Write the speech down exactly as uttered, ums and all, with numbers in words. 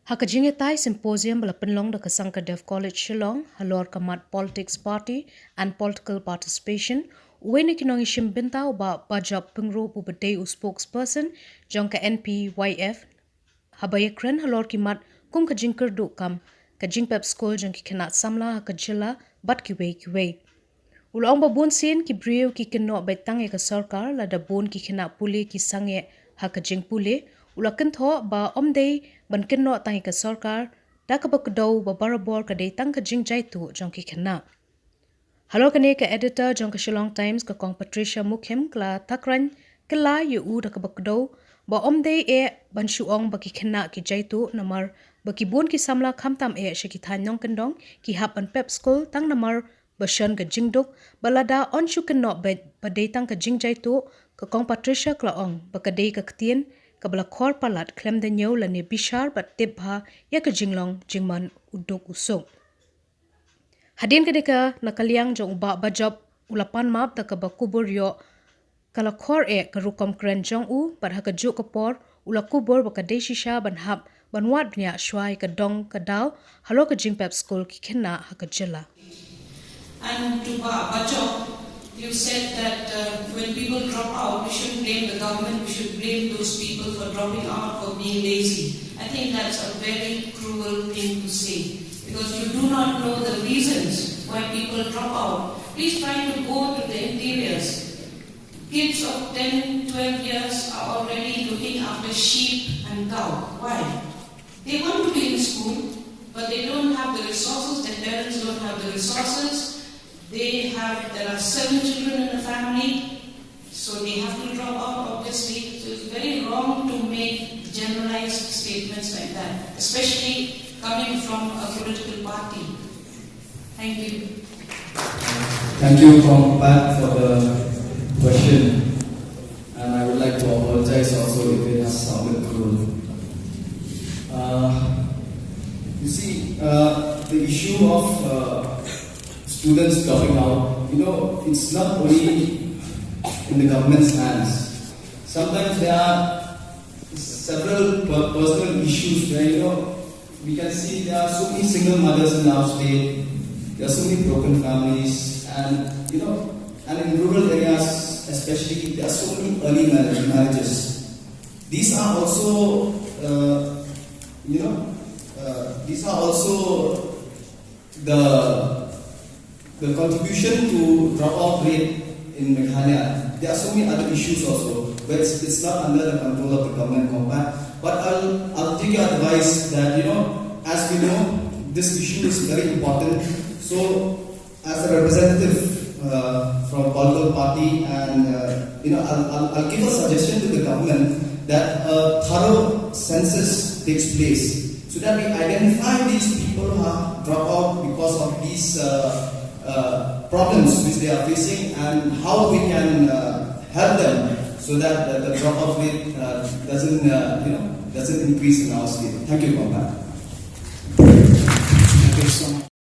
Ha ka jingïatai symposium ba la pynlong da ka Sankardev College Shillong, halor ka mat Politics Party and Political Participation, uwei na ki nongïashim bynta u Bah Bajop Pyngrope uba dei u spokesperson jong ka N P Y F, haba ïakren halor ki mat kum ka jingkyrduh kam, ka jingpep skul jong ki khynnah samla ha ka jylla bad kiwei kiwei. U la ong ba bun sien ki briew ki kynnoh beit tang ïa ka sorkar, lada bun ki khynnah pule ki sangeh ha ka jingpule. U la kynthoh ba ym dei ban kynnoh tang ïa ka sorkar, da kaba kdew ba barabor ka dei tang ka jingjaituh jong ki khynnah. Halor kane, ka editor jong ka Shillong Times, ka Kong Patricia Mukhim, ka la thakran kylla ïa u da kaba kdew ba ym dei eh ban shu ong ba ki khynnah ki jaituh, namar ba ki bun ki samla, khamtam eh sha ki thaiñ nongkyndong, ki hap ban pep skul tang namar ba shon ka jingduk, ba lada yn shu kynnoh beit ba dei tang ka jingjaituh. Ka Kong Patricia ka la ong ba ka dei ka ktien kaba la khor palat khlem da ñiew lane bishar bad tip bha ïa ka jinglong jingman u duk u suk. Hadien ka dei ka, na ka liang jong u Bah Bajop, u la pan map da kaba kubur ïoh ka la khor eh ka rukom kren jong u, bad ha kajuh ka por u la kubur ba ka dei shisha ban hap ban wad bniah shuwa ïa ka dong ka daw halor ka jingpep skul ki khynnah ha ka jylla. And to Bah Bajop, you said that uh, when people drop out, we shouldn't blame the government, we should blame those people for dropping out, for being lazy. I think that's a very cruel thing to say, because you do not know the reasons why people drop out. Please try to go to the interiors. Kids of ten, twelve years are already looking after sheep and cow. Why? They want to be in school, but they don't have the resources, their parents don't have the resources. They have, there are seven children in the family, so they have to drop out, obviously. So it's very wrong to make generalized statements like that, especially coming from a political party. Thank you. Thank you, Kong Pat, for the question. And I would like to apologize also if it has sounded cruel. Uh, you see, uh, the issue of uh, students dropping out, you know, it's not only in the government's hands. Sometimes there are several per- personal issues where, you know, we can see there are so many single mothers in our state, there are so many broken families, and, you know, and in rural areas especially, there are so many early marriage, marriages. These are also, uh, you know, uh, these are also the the contribution to dropout rate in Meghalaya. There are so many other issues also, but it's, it's not under the control of the government, Kong Pat. But I'll, I'll take your advice that, you know, as we know, this issue is very important. So, as a representative uh, from a political party, and uh, you know, I'll, I'll, I'll give a suggestion to the government that a thorough census takes place so that we identify these people who have dropped out because of these uh, uh, problems which they are facing, and how we can uh, help them so that the, the dropout rate uh, doesn't, uh, you know, doesn't increase in our state. Thank you, Kong Pat. Thank you so much.